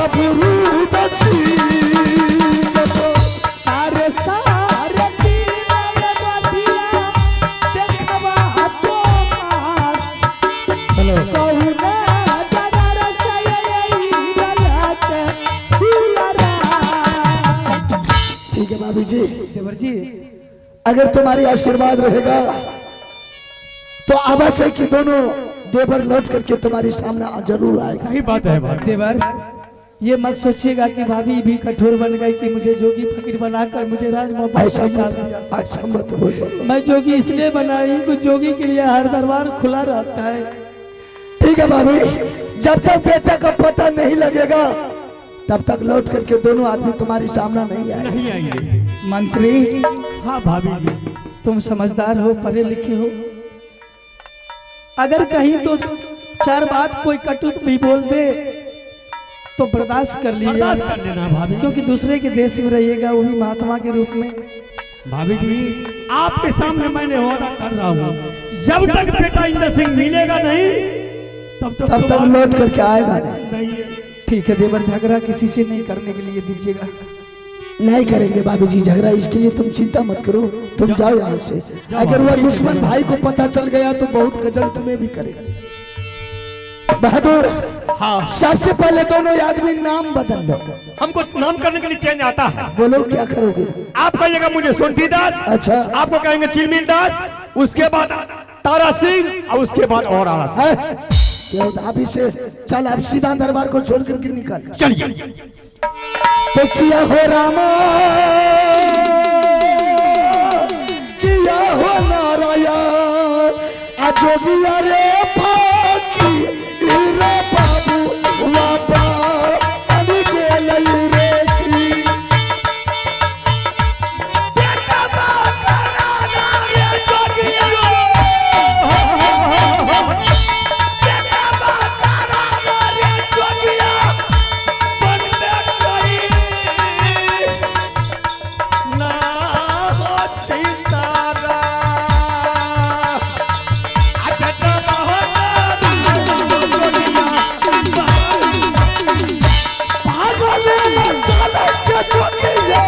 बाबू सारे सारे दिन बधिया देखवा तोमार कहुना जरा रसई गलत दुलरा। ठीक है भाभी जी। देवर जी, अगर तुम्हारी आशीर्वाद रहेगा तो अवश्य कि दोनों देवर लौट करके तुम्हारे सामने जरूर आएगा। सही बात है भाभी। देवर, ये मत सोचिएगा कि भाभी भी कठोर बन गई कि मुझे जोगी फकीर बनाकर मुझे राजमहल ऐसा में डाल दिया। मत, ऐसा मत बोलो। मैं जोगी इसलिए बनाई कि जोगी के लिए हर दरबार खुला रहता है। ठीक है भाभी, जब तक बेटा का पता नहीं लगेगा तब तक लौट करके दोनों आदमी तुम्हारे सामना नहीं आएगा। नहीं आएंगे। मंत्री। हाँ भाभी जी। तुम समझदार हो, पढ़े लिखे हो, अगर कहीं तो चार बात कोई कटुत भी बोल दे तो बर्दाश्त कर बर्दाश्त लीजिएगा, कर लेना भाभी। क्योंकि दूसरे के देश में रहिएगा, वो भी महात्मा के रूप में। भाभी जी, आपके सामने मैंने वादा कर रहा हूँ, जब तक बेटा इंद्र सिंह मिलेगा नहीं तब तक तब तक लौट करके आएगा नहीं। नहीं। ठीक है देवर, झगड़ा किसी से नहीं करने के लिए दीजिएगा। नहीं करेंगे बाबू जी झगड़ा, इसके लिए तुम चिंता मत करो, तुम जाओ यहाँ से। अगर वह दुश्मन भाई को पता चल गया तो बहुत गजब तुम्हें भी करेगा। बहादुर। हाँ। सबसे पहले दोनों आदमी नाम बदल लो। हमको नाम करने के लिए चेंज आता है। बोलो क्या करोगे? आप कहिएगा मुझे सोंठी दास। अच्छा। आपको कहेंगे चिलमिल दास, उसके बाद तारा सिंह और उसके बाद और आरा सिंह। है? क्यों अभी से चल, अब सीधा दरबार को छोड़ करके निकल। चलिए। तो किया हो रामा, किया हो नारायण, अजोगिया रे फाकी रे बाबू बाबा अभी गेलई रे की। पागल मचाले के जोगिया,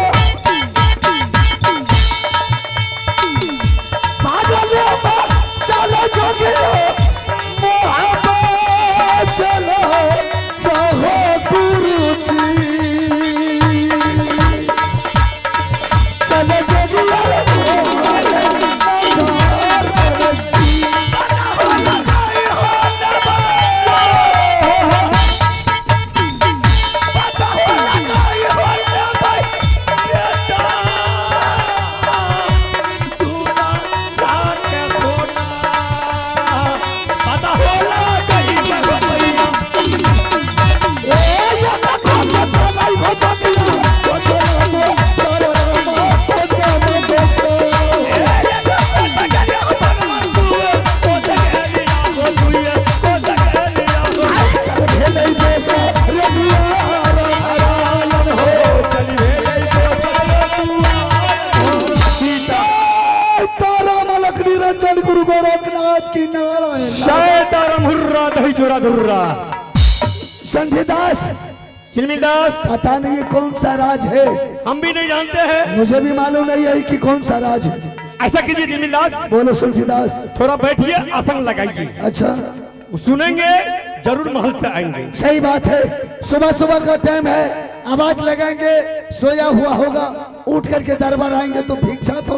पागल मचाले जोगिया, मोहब्बत चलो कहो गुरु जी, चलो जोगिया रे निरंजन गुरु गोरखनाथ की नारायण। तारा दही चोरा धुर्रा। संधीदास। चिलमिल दास। पता नहीं ये कौन सा राज है। हम भी नहीं जानते हैं। मुझे भी मालूम नहीं है कि कौन सा राज है। ऐसा कीजिए चिलमिल दास। बोलो सुलझीदास। थोड़ा बैठिए, आसन लगाइए। अच्छा। सुनेंगे जरूर महल से आएंगे। सही बात है, सुबह सुबह का टाइम है, आवाज लगाएंगे, सोया हुआ होगा, उठ करके दरबार आएंगे तो भिक्षा, तो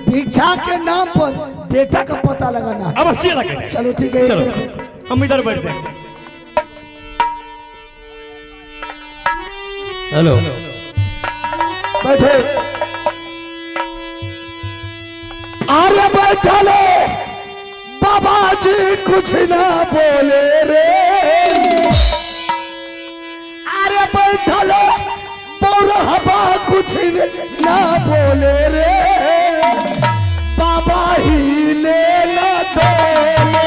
भिक्षा के नाम पर बेटा का पता लगाना है। अवश्य लगाइए। चलो ठीक है। चलो हम इधर बैठते हैं। हेलो। बैठे, आर्य बैठले बाबा जी कुछ ना बोले रे, अरे बैठले बौरहबा कुछ ना बोले रे, बाबा ही ले ना डोले।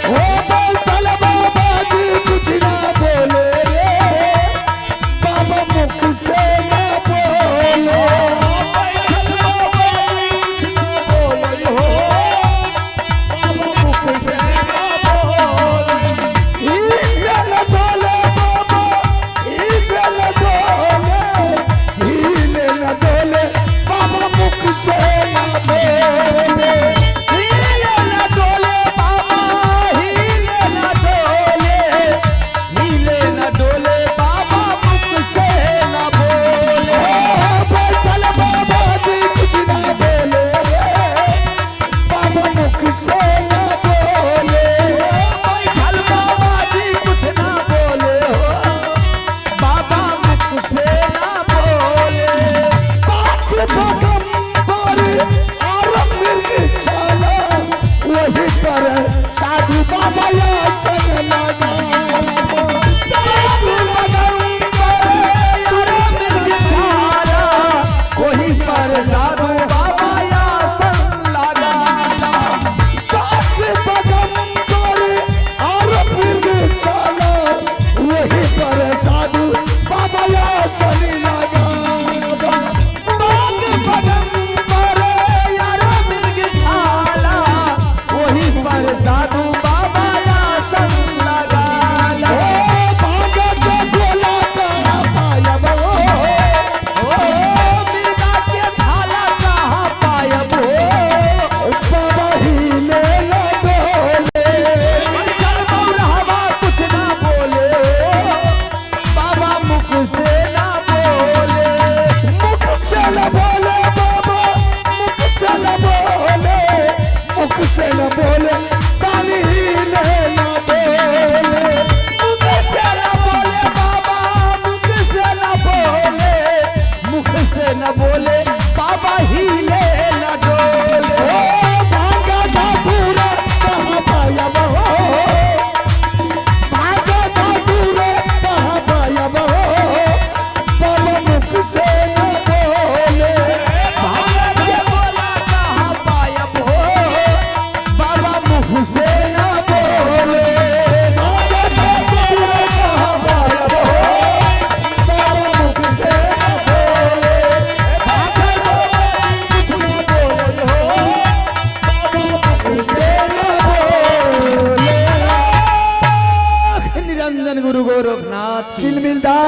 ओ बैठल बाबा जी कुछ ना बोले रे, बाबा मुख से ना बोले।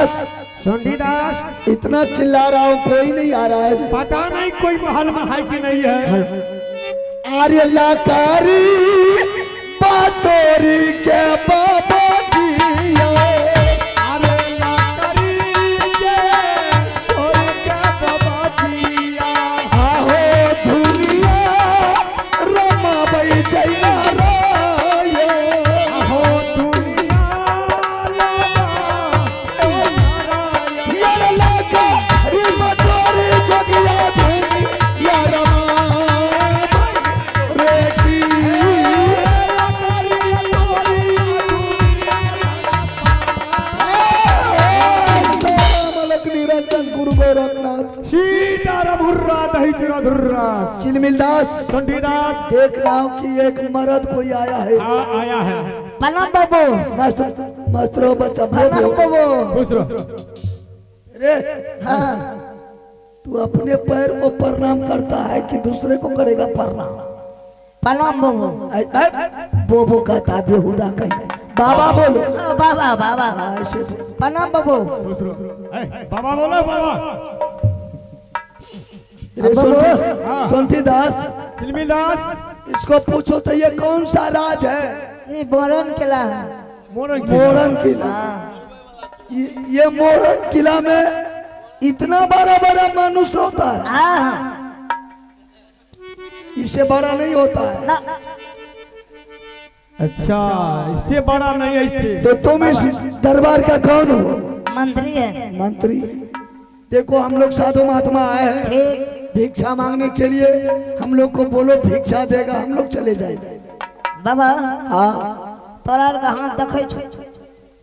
चिलमिलदास, चंडीदास, इतना चिल्ला रहा हूँ कोई नहीं आ रहा है। पता नहीं कोई महल में है कि नहीं है। आर्य लाकारी बातोरी के बाबा जिया। अरे लाकड़ी के तोड़ के बाबा जिया। आहो धुनिया रमाबाई जय नारायण। आहो दुनिया लाला नारायण। यार लाकारी बातोरी जोगिया धुनिया रमाबाई रेती। मलक निरंजन गुरु गोरखनाथ। सीताराम हुर्रा दही चुरा धुर्रा। चिलमिलदास, चंडीदास, देख रहा हूँ कि एक मर्द कोई आया है। हाँ आया है। प्रणाम बाबू। मस्त मस्त रहो बच्चा, प्रणाम बोलो। बाबू। खुश रहो। रे हाँ तू अपने पैर को प्रणाम करता है कि दूसरे को करेगा प्रणाम? प्रणाम बाबू। बोबो कहता है, बेहुदा कहीं। बाबा बोलो। हाँ, बाबा बाबा। हाँ, ऐसे बोलो। प्रणाम बाबू। खुश रहो। ए, बाबा बोलो बाबा। रे बाबू। सोनठी दास, चिलमिलदास, इसको पूछो तो ये कौन सा राज है? ये बोरन किला है। मोरंग मोरंग किला। हाँ ये मोरंग किला में इतना बड़ा बड़ा मनुष्य होता है, हाँ हाँ। इससे बड़ा नहीं होता है। ना। अच्छा, इससे बड़ा नहीं है इससे। तो तुम इस दरबार का कौन हो? मंत्री है। मंत्री। देखो हम लोग साधु महात्मा आए हैं ठीक। भिक्षा मांगने के लिए। हम लोग को बोलो भिक्षा देगा, हम लोग चले जाएंगे। बाबा, हाँ। तोरा आर के हाथ देखै छौ।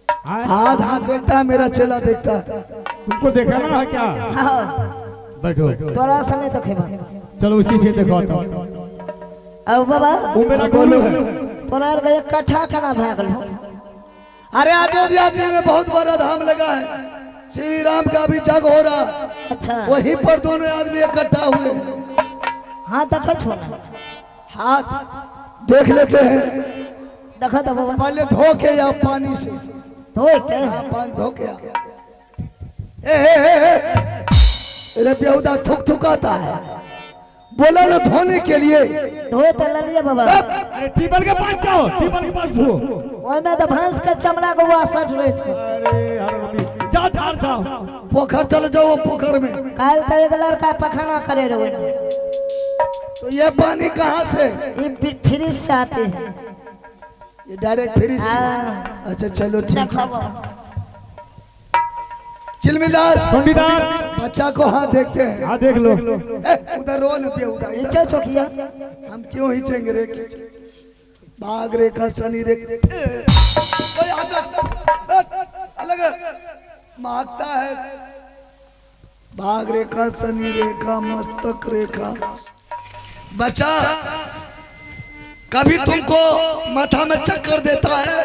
हाँ, हाथ हाथ देखता है, मेरा चेला देखता है। तुमको देखना है क्या? हाँ। बैठो। तोरा से नहीं देखेबा। चलो उसी से देखो तो। अब बाबा, वो मेरा गुरु है। तोरा आर के एक कट्ठा केना भए गेल? अरे अयोध्या जी में बहुत बड़ा धाम लगा है, श्री राम का भी जग हो रहा है। अच्छा। वहीं पर दोनों आदमी इकट्ठा हुए। हाँ देखै छौ ना? हाथ देख लेते हैं। देखो तो बाबा। पहले धो के या पानी से। धोए के। हाँ, पानी धो के आ। ए, ए, ए, ए। अरे बेहुदा थुक थुकाता है, बोला ना धोने के लिए। धोए तऽ लेलियै बाबा। अरे टीबल के पास जाओ, टीबल के पास धो। ओहिमे तऽ भैंस के चमड़ा के वासठ रहै छै। अरे हर जा धार जाओ। पोखर चले जाओ, वो पोखर में। काल्हि तऽ एक लड़का पखाना करे रहे। तो ये पानी कहाँ से? ई फ्रिज से आते हैं। ये डायरेक्ट फ्रिज से? हाँ। अच्छा चलो ठीक है। देखो बाबा। चिलमिदास, चंडीदास, बच्चा को हाथ देखते हैं। हाँ देख लो। ए, उधर रो न पे उधर, इधर। नीचे छोकिया। हम क्यों हिचेंगे रे? बाघ रेखा शनि रेखा। ए, ओए, आजा, बैठ, अलग है। मांगता है बाघ रेखा शनि रेखा मस्तक रेखा। बच्चा कभी तुमको माथा में चक्कर देता है,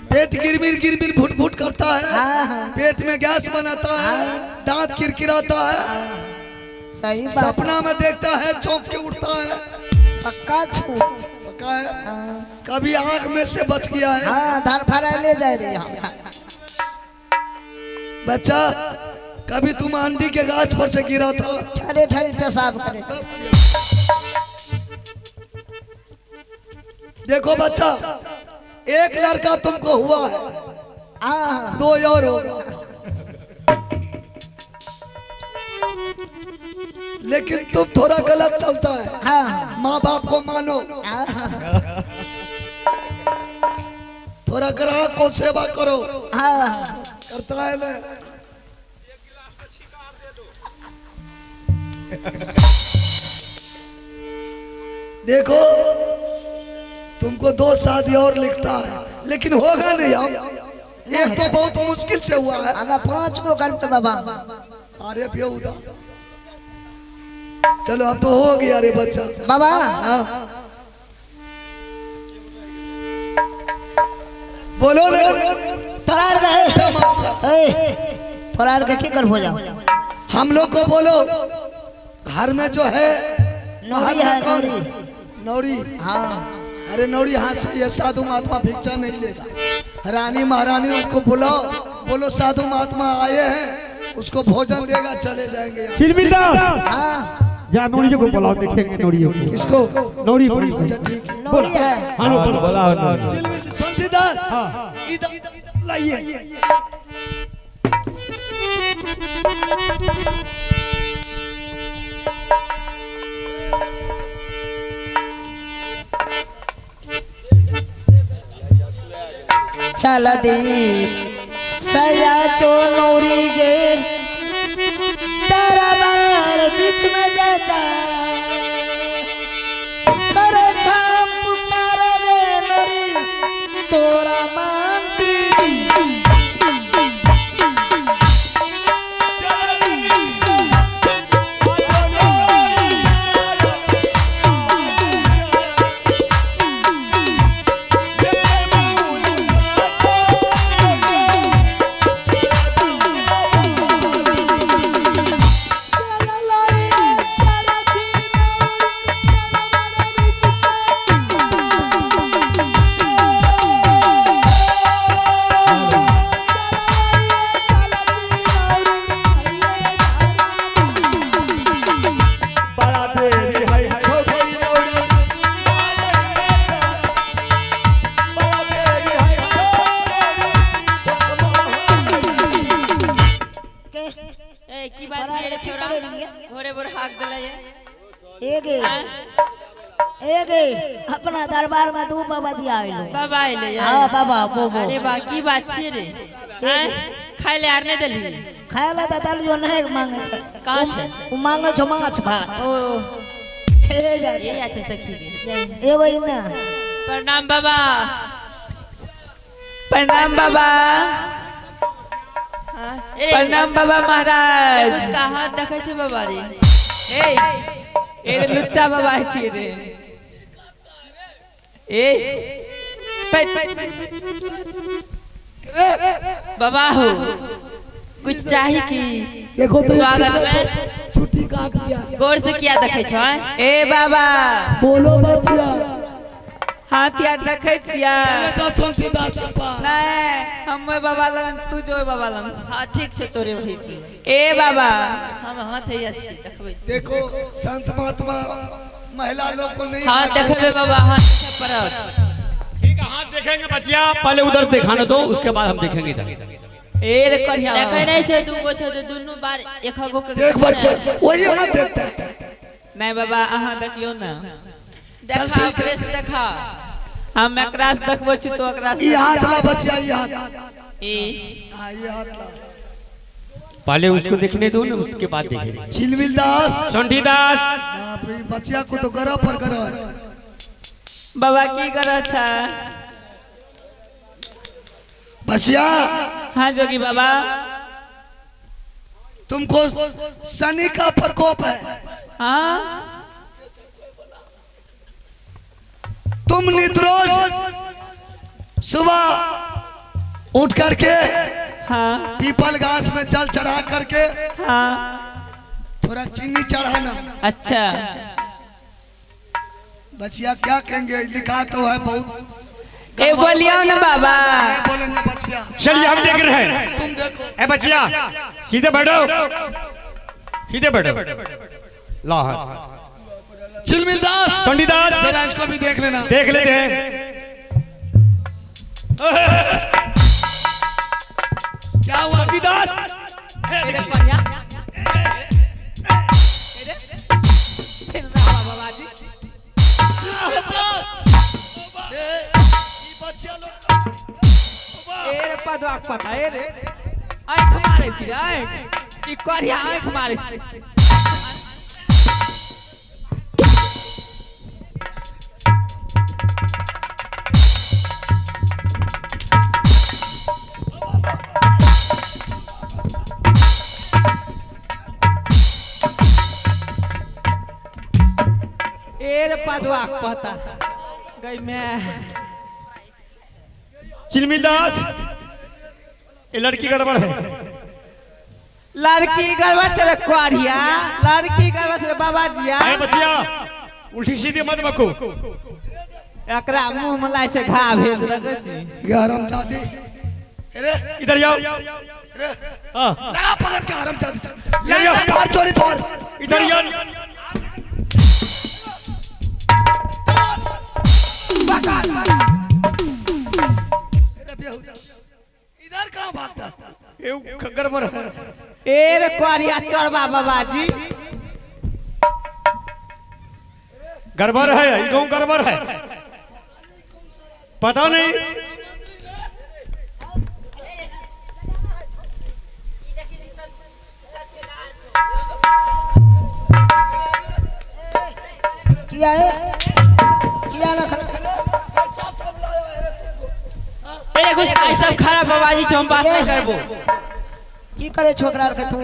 पेट गिरमिर गिरमिर भुट भुट करता है, हाँ हाँ। पेट में गैस बनाता है, दांत किरकिराता है, सही बात। सपना में देखता है चौंक के उठता है? पक्का छू। पक्का है? कभी आंख में से बच गया है? हाँ, धार फरा ले जाए रही हम। बच्चा कभी तुम आंटी के गाछ पर से गिरा था? ठहरे ठहरे पेशाब करे। देखो बच्चा, एक लड़का तुमको हुआ है, हाँ। दो और होगा, लेकिन तुम थोड़ा गलत चलता है। हाँ। माँ बाप को मानो, हाँ। थोड़ा ग्राहक को सेवा करो। हाँ। करता है ना? देखो तुमको दो शादी और लिखता है, लेकिन होगा नहीं। अब एक तो बहुत मुश्किल से हुआ है। हमें 5 गो करते बाबा। अरे बेहुदा, चलो अब तो हो गया रे बच्चा। बाबा। हाँ बोलो ले। तोरा आर के, ए तोरा आर के की करबो जाओ? हम लोग को बोलो, घर में जो है नौरी है। कौन? नौरी। नौरी। हाँ। अरे नौरी, हाँ सही है, साधु महात्मा भिक्षा नहीं लेगा। रानी महारानी उनको बुलाओ, बोलो साधु महात्मा आए हैं, उसको भोजन देगा, चले जाएंगे यहाँ। चिलमिल दास हाँ जा नौरियों को बुलाओ, देखेंगे नौरियों को। किसको? नौरी पड़ी। अच्छा ठीक है। नौरी है। हाँ बोला नौरी। चिलमिल शांतिदास इधर लाइए। चल दी सया चो नौरी गे दरबार बीच में जाता कर छाप पुकार गे नौरी तोरा मंत्री। बड़ा देरी है हो गई नौरी। बड़ा देरी है हो के ए की बात बड़ा ये रे की छोरा करो रे? भोरे भोरे हाक देले ये। ए गे ए गे अपना दरबार में दू बाबा जी आइलो। बाबा आइले ये। हाँ बाबा बोबो। अरे बा की बात छियै रे? हैं खाय ले आर नै देलही? खाय ला त दलियो नहीं मांगे छे। कहाँ छे? उ मांगे छो माछ भात। ओ ए जा ये छै सखी गे। एगो ई ना। प्रणाम बाबा। प्रणाम बाबा। हाँ, ए प्रणाम बाबा महाराज। उसका हाथ देखै छै बाबा रे। ए ए रे लुच्चा बाबा छियै रे। ए पेट बाबा हो कुछ चाही की? देखो तो स्वागत में छुट्टी काट लिया। गौर से किया देखै छौ? ए बाबा बोलो बच्चिया। हाथ यार देखै छियै? चले जाओ शांतिदास के पास। नहीं हम बाबा लग तू जो बाबा लग। हाँ ठीक छै तोरे भाई। ए बाबा हम हाथ हैया छी देखबै। देखो संत महात्मा महिला लोग को नहीं हाथ देखबै बाबा, हाथ देखे पड़त। ठीक है हाथ देखेंगे बचिया, पहले उधर दिखाने दो उसके बाद हम देखेंगे इधर। ए रे करिया देखै नहीं छै दूगो छै तऽ दुनू बार एक गो के देख बच्चे वही हाथ देखता है। नहीं बाबा अहाँ देखियो ना। देखा ओकरे से देखा। हम एकरा से देखबै छी तो एकरा से। ये हाथ ला बच्चिया, ये हाथ। ई हाँ ये हाथ ला। पहले उसको देखने दो ना उसके बाद देखेंगे। चिलमिल दास चंडीदास बाप रे बच्चिया को तो गर्व पर गर्व है। बाबा की कर छा? बच्चिया। हाँ जोगी बाबा। तुमको शनि का प्रकोप है। हाँ तुम नित रोज सुबह उठ करके हाँ पीपल घास में जल चढ़ा करके हाँ थोड़ा चीनी चढ़ाना। अच्छा बच्चिया क्या कहेंगे, लिखा तो है बहुत। ए बोलियो ना बाबा। नहीं बोलेंगे बच्चिया। चलिए हम देख रहे हैं, तुम देखो। ए बच्चिया सीधे बैठो, सीधे बैठो। ला हाथ। चिलमिल दास चंडीदास जरा इसको भी देख लेना। देख लेते हैं। क्या हुआ? चंडीदास ए रे पदवा पता ए रे आँख मारे छी रे आँख ई करिया आँख मारे छी। ए रे पदवा पता गई मैं। चिलमिल दास ये लड़की गड़बड़ है। लड़की गड़बड़ छे रे करिया, लड़की गड़बड़ छे रे बाबा जिया। अरे बच्चिया उल्टी सीधी मत बको। एकरा मुंह में लाइ छै घा भेल छै, देखै छी। ये हरामजादी, अरे इधर आओ। अरे हाँ। लगा पकड़ के हरामजादी से, लगा फाड़ चोरी फाड़। इधर आओ। अरे बेहुदा, इधर कहाँ भागता? ए गड़बड़ है। ए रे करिया चढ़बा बाबाजी। गड़बड़ है, ये गाँव गड़बड़ है, पता नहीं। किया है किया ना खल पैसा सब लाया है रे तुमको। अरे कुछ आई सब खराब बाबाजी छौ, हम बात नहीं करबो। की करे छोकरा के तू?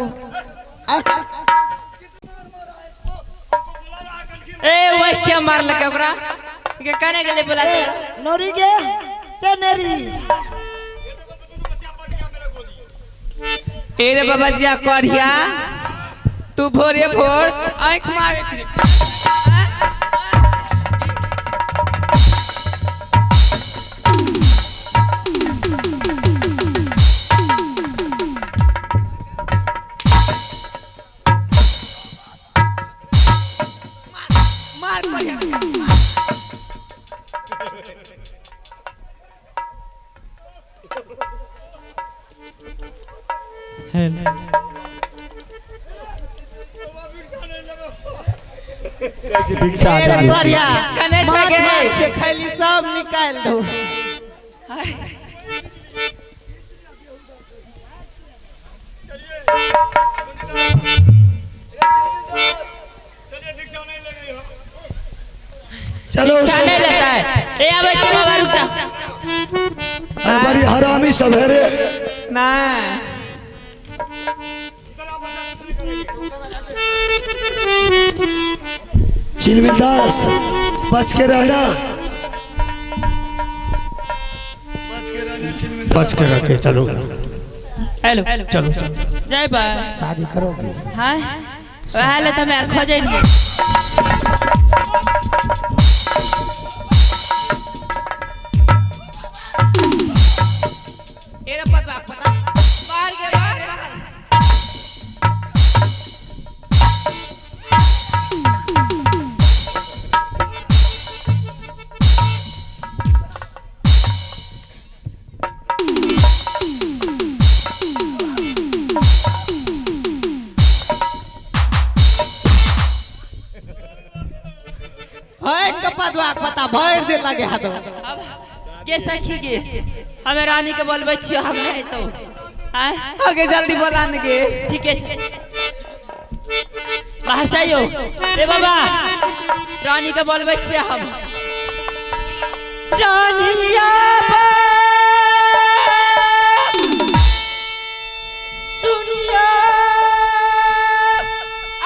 आ? ए वह क्या मार लगे ओकरा के कने गेले बोला ए, नौरी के के नेरी। ए रे बाबाजी आ करिया, तू भोरे भोर आँख मारे छी। मार करिया। ए रे करिया, कने माछ छगे? मार के खैली सब निकाल दो। चलो उसको। नहीं लेता है। ए आवे छे बाबा, रुक जा। अरे बड़ी हरामी सब है रे। ना चिलमिल दास, बच के रहना, बच के रहना चिलमिल दास। बच के रखे। चलो। हेलो। चलो चलो। जय बा। शादी करोगे? हां वह ले त मैं खोजे रही। ए रे पतवा पता। बाहर के बाहर बाहर। है के पतवा पता भर दे लगे हाथ। अब के सखी के हमें रानी के बोलबै छियो, हम नहीं तो आय। आगे जल्दी बोलान के। ठीक है भाषायो। ए बाबा, रानी के बोलबै छियो हम। रानिया सुनिया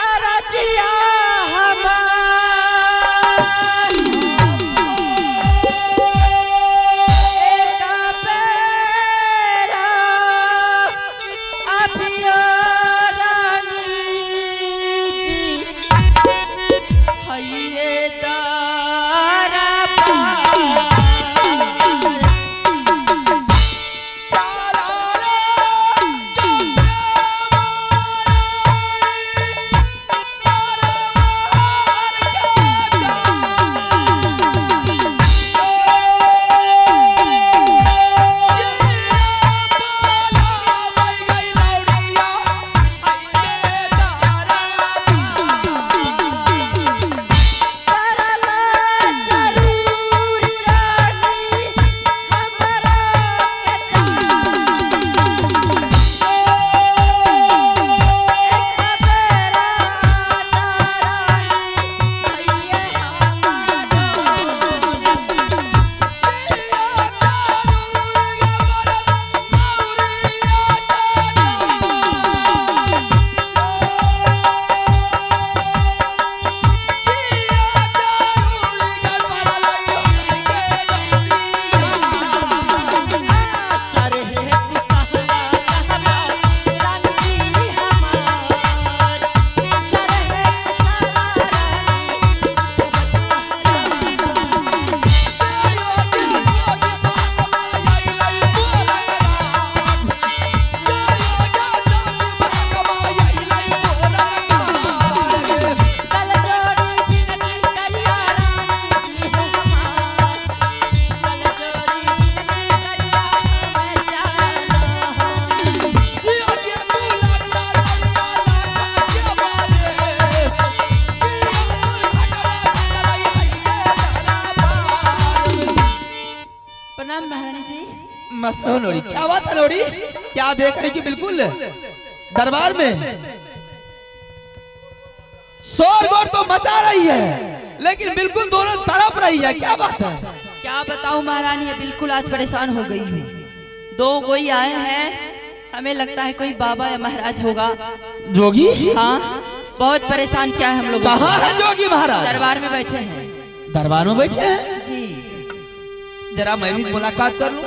अरजिया हमार, एक बेरा अभियो रानी जी हइये तारा पार। चला रे। मस्त हो नोरी। क्या बात है नोरी, क्या देख रही कि बिल्कुल दरबार में शोर गोर तो मचा रही है, लेकिन बिल्कुल दोनों तड़प रही है। क्या बात है? क्या बताऊं महारानी, ये बिल्कुल आज परेशान हो गई हूँ। दो कोई आए हैं, हमें लगता है कोई बाबा या महाराज होगा। जोगी? हाँ, बहुत परेशान किया है हम लोग। कहाँ है जोगी महाराज? दरबार में बैठे हैं। दरबार में बैठे हैं? जी। जरा मैं भी मुलाकात कर लूं।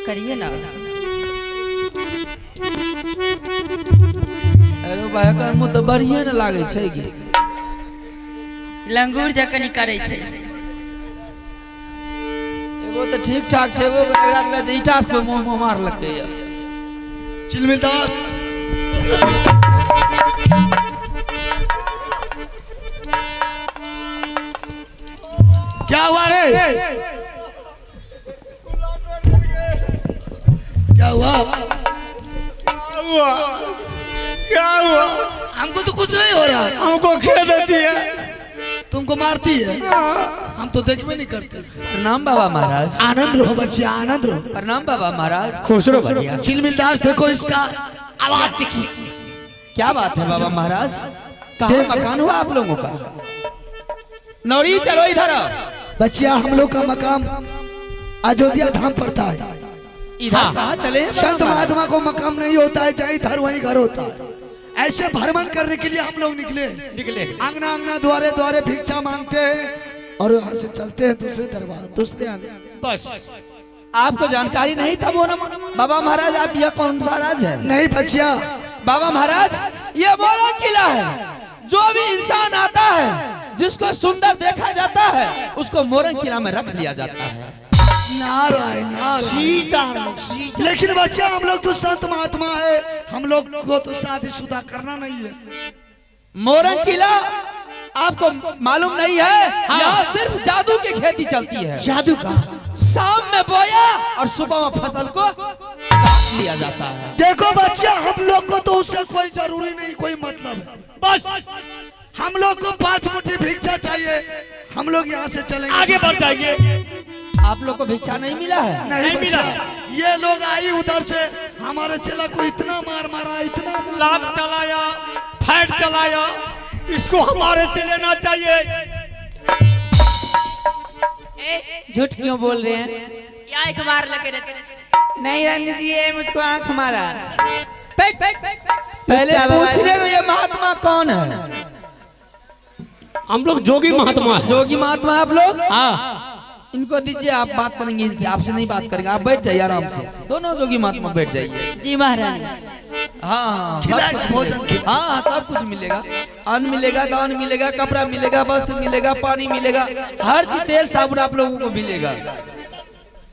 करिए ना। अरे भाई, एकर मुँह तो बढ़िया न लागे छै की। लंगूर जकनी करे छै। एगो तो ठीक ठाक छै, एगो के एकरा ले छै ईटा से मुंह मुंह मारलकै या। चिलमिलदास, क्या हुआ रे? क्या हुआ? हुआ क्या हुआ? हमको तो कुछ नहीं हो रहा। हमको खेल देती है। तुमको मारती है? हम तो देखबे नहीं करते। प्रणाम बाबा महाराज। आनंद रहो बच्चे, आनंद रहो। प्रणाम बाबा महाराज। खुश रहो भजिया। चिलमिलदास, देखो इसका आवाज देखिए। क्या बात है बाबा महाराज, कहाँ मकान हुआ आप लोगों का? नौरी चलो इधर आओ। बच्चिया, हम लोग का मकाम अयोध्या धाम पड़ता है। इधर कहाँ चले हैं बाबा संत महाराज? महात्मा को मकाम नहीं होता है, चाहे इधर वहीं घर होता है। ऐसे भ्रमण करने के लिए हम लोग निकले निकले। अंगना अंगना द्वारे द्वारे भिक्षा मांगते हैं और वहां से चलते हैं दूसरे दरबार, दूसरे आंगन। बस। आपको जानकारी नहीं था मोरा बाबा महाराज, आप यह कौन सा राज है? नहीं बच्चिया। बाबा महाराज, ये मोरा किला है। जो भी इंसान आता है, जिसको सुंदर देखा जाता है, उसको मोरंग किला में रख लिया जाता है। नारायण नारायण सीताराम सीता। लेकिन बच्चा, हम लोग तो संत महात्मा है, हम लोग को तो शादीशुदा करना नहीं है। मोरंग किला आपको मालूम नहीं है? हाँ। यहाँ सिर्फ जादू की खेती चलती है। जादू का? शाम में बोया और सुबह में फसल को काट लिया जाता है। देखो बच्चा, हम लोग को तो उससे कोई जरूरी नहीं, कोई मतलब है। बस। हम लोग को 5 मुट्ठी भिक्षा चाहिए, हम लोग यहाँ से चलेंगे, आगे बढ़ जाएंगे। आप लोग को भिक्षा नहीं मिला है? नहीं नहीं मिला। मिला। ये लोग आई उधर से, हमारे चेला को इतना मार मारा, इतना मार लात मारा। चलाया, फैट चलाया, इसको हमारे से लेना चाहिए। झूठ क्यों बोल रहे हैं? क्या एक मार लगे रे? नहीं रानी जी, ये मुझको आंख मारा। पहले पूछ ले ये महात्मा कौन है? हम लोग जोगी महात्मा हैं। जोगी महात्मा आप लोग? हाँ। इनको दीजिए, आप बात करेंगे इनसे, आपसे नहीं बात करेंगे। आप बैठ जाइए आराम से, दोनों जोगी महात्मा बैठ जाइए। जी महारानी। हाँ, खिलाएगा सब कुछ भोजन, मिलेगा। हाँ, सब कुछ मिलेगा। अन्न मिलेगा, दान मिलेगा, कपड़ा मिलेगा, वस्त्र मिलेगा, पानी मिलेगा, हर चीज, तेल साबुन आप लोगों को मिलेगा।